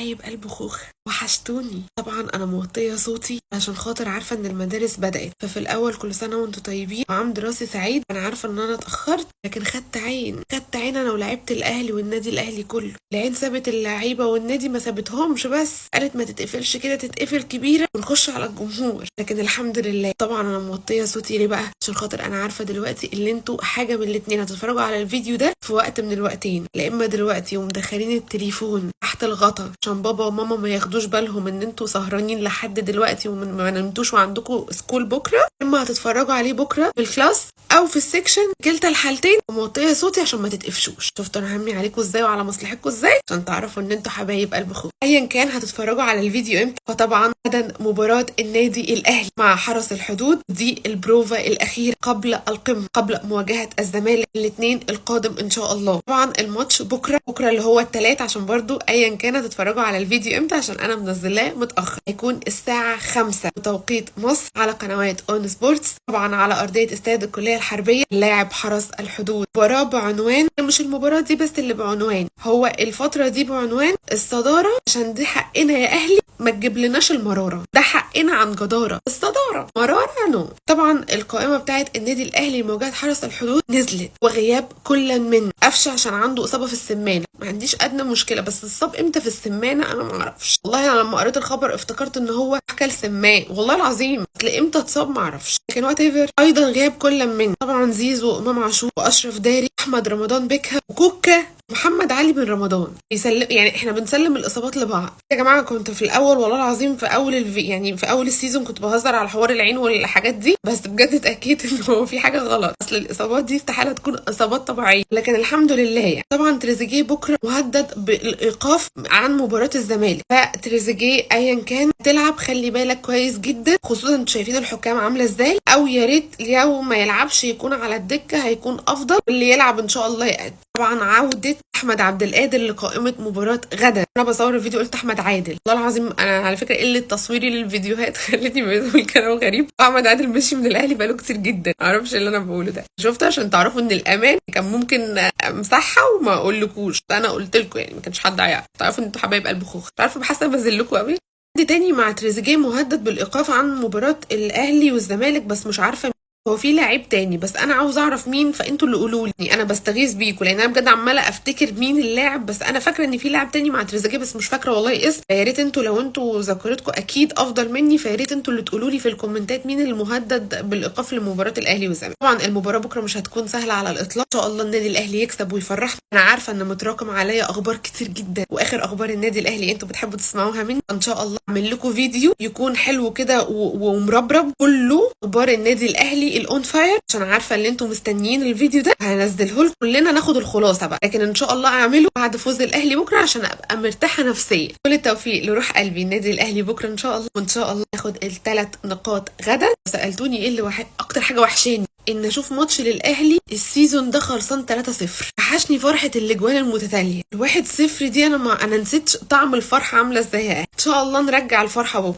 حبايب قلب خوخ، وحشتوني. طبعا انا موطيه صوتي عشان خاطر عارفه ان المدارس بدات. ففي الاول كل سنة وانتم طيبين وعام دراسي سعيد. انا عارفه ان انا اتاخرت، لكن خدت عين، خدت عين انا ولعبت الاهلي والنادي الاهلي كله. العين سابت اللعيبة والنادي ما سابتهمش، بس قالت ما تتقفلش كده، تتقفل كبيرة ونخش على الجمهور. لكن الحمد لله. طبعا انا موطيه صوتي ليه بقى؟ عشان خاطر انا عارفه دلوقتي اللي انتوا حاجة من الاتنين هتتفرجوا على الفيديو ده في وقت من الوقتين، لا اما دلوقتي ومدخلين التليفون تحت الغطا عشان بابا وماما ما ياخدوش بالهم ان انتوا سهرانين لحد دلوقتي وما نمتوش وعندكم school بكره، اما هتتفرجوا عليه بكره في ال class او في ال section. كلتا الحالتين موطيه صوتي عشان ما تتقفشوش. شفتوا انا همي عليكم ازاي وعلى مصلحتكم ازاي؟ عشان تعرفوا ان انتوا حبايب قلب اخوك. ايا كان هتتفرجوا على الفيديو امتى، فطبعا غدا مباراة النادي الاهلي مع حرس الحدود، دي البروفا الاخير قبل القمه، قبل مواجهة الزمالك الاثنين القادم ان شاء الله. طبعا الماتش بكره، بكره اللي هو الثلاث، عشان برضو ايا كان هتتفرجوا على الفيديو امتى عشان انا منزلاه متاخر. هيكون الساعة 5 بتوقيت مصر على قنوات ON Sports، طبعا على ارضية استاد الكلية الحربية، لاعب حرس الحدود. مباراة بعنوان، مش المباراة دي بس اللي بعنوان، هو الفترة دي بعنوان الصداره، عشان دي حقنا يا اهلي، ما تجيب لناش المرارة، ده حقنا عن جداره. الصدارة مرارة no. طبعا القائمة بتاعت النادي الاهلي لمواجهة حرس الحدود نزلت، وغياب كل من قفشه عشان عنده اصابه في السمانه، ما عنديش ادنى مشكلة، بس اتصاب امتى في السمانه انا ما اعرفش والله. انا لما قريت الخبر افتكرت ان هو حكى السمان والله العظيم، اصل امتى اتصاب ما اعرفش، لكن whatever. ايضا غياب كل من طبعا زيزو وامام عاشور واشرف داري، احمد رمضان بيكهام وكوكا، محمد علي بن رمضان. يسلم، يعني احنا بنسلم الاصابات لبعض يا جماعة. كنت في الاول والله العظيم في اول يعني في اول ال season كنت بهزر على حوار العين والحاجات دي، بس بجد اتاكدت ان هو في حاجة غلط، اصل الاصابات دي استحالة تكون اصابات طبيعية، لكن الحمد لله يعني. طبعا تريزيجيه بكره مهدد بالايقاف عن مباراة الزمالك، فتريزيجيه ايا كان تلعب خلي بالك كويس جدا، خصوصا انتوا شايفين الحكام عامله ازاي، او يا ريت لو ما يلعبش يكون على الدكة هيكون افضل، اللي يلعب ان شاء الله يأدي. طبعا عودة احمد عبد القادر لقائمة مباراة غدا. انا بصور الفيديو قلت احمد عادل، والله العظيم انا على فكرة قلة تصويري للفيديوهات خلتني بقول كلام غريب. احمد عادل مشي من الاهلي بقاله كتير جدا، ما اعرفش اللي انا بقوله ده. شفت عشان تعرفوا ان الامان كان ممكن امسحها وما اقولكوش، انا قلت لكم يعني ما كانش حد هيعرف. تعرفوا ان انتوا حبايب قلب خوخ، عارفه بحاسه بذلكم قوي. حد تاني مع تريزيجيه مهدد بالايقاف عن مباراة الاهلي والزمالك، بس مش عارفه هو في لعيب تاني، بس انا عاوز اعرف مين، فانتوا اللي قولوا لي، انا بستغيث بيكم لان انا بجد عماله افتكر مين اللاعب، بس انا فاكره ان في لاعب تاني مع تريزيجيه بس مش فاكره والله اسم. فيا ريت انتوا لو انتوا ذاكرتكم اكيد افضل مني، فيا ريت انتوا اللي تقولوا لي في الكومنتات مين المهدد بالايقاف لمباراة الاهلي والزمالك. طبعا المباراة بكره مش هتكون سهلة على الاطلاق، ان شاء الله النادي الاهلي يكسب ويفرحنا. انا عارفه ان متراكم عليا اخبار كتير جدا، واخر اخبار النادي الاهلي انتوا بتحبوا تسمعوها مني. ان شاء الله اعمل لكم فيديو يكون حلو كده ومربرب كله اخبار النادي الاهلي ال on fire، عشان عارفه ان انتوا مستنيين الفيديو ده، هنزله لكم كلنا ناخد الخلاصة بقى، لكن ان شاء الله اعمله بعد فوز الاهلي بكره عشان ابقى مرتاحة نفسيا. كل التوفيق لروح قلبي النادي الاهلي بكره ان شاء الله، وان شاء الله ناخد الثلاث نقاط غدا. سالتوني ايه اللي اكتر حاجة وحشاني؟ ان اشوف ماتش للاهلي ال season ده خلصان 3-0. وحشني فرحه الاجوان المتتالية، 1-0 دي انا ما انا نسيت طعم الفرحة عامله ازاي. ان شاء الله نرجع الفرحة بكره.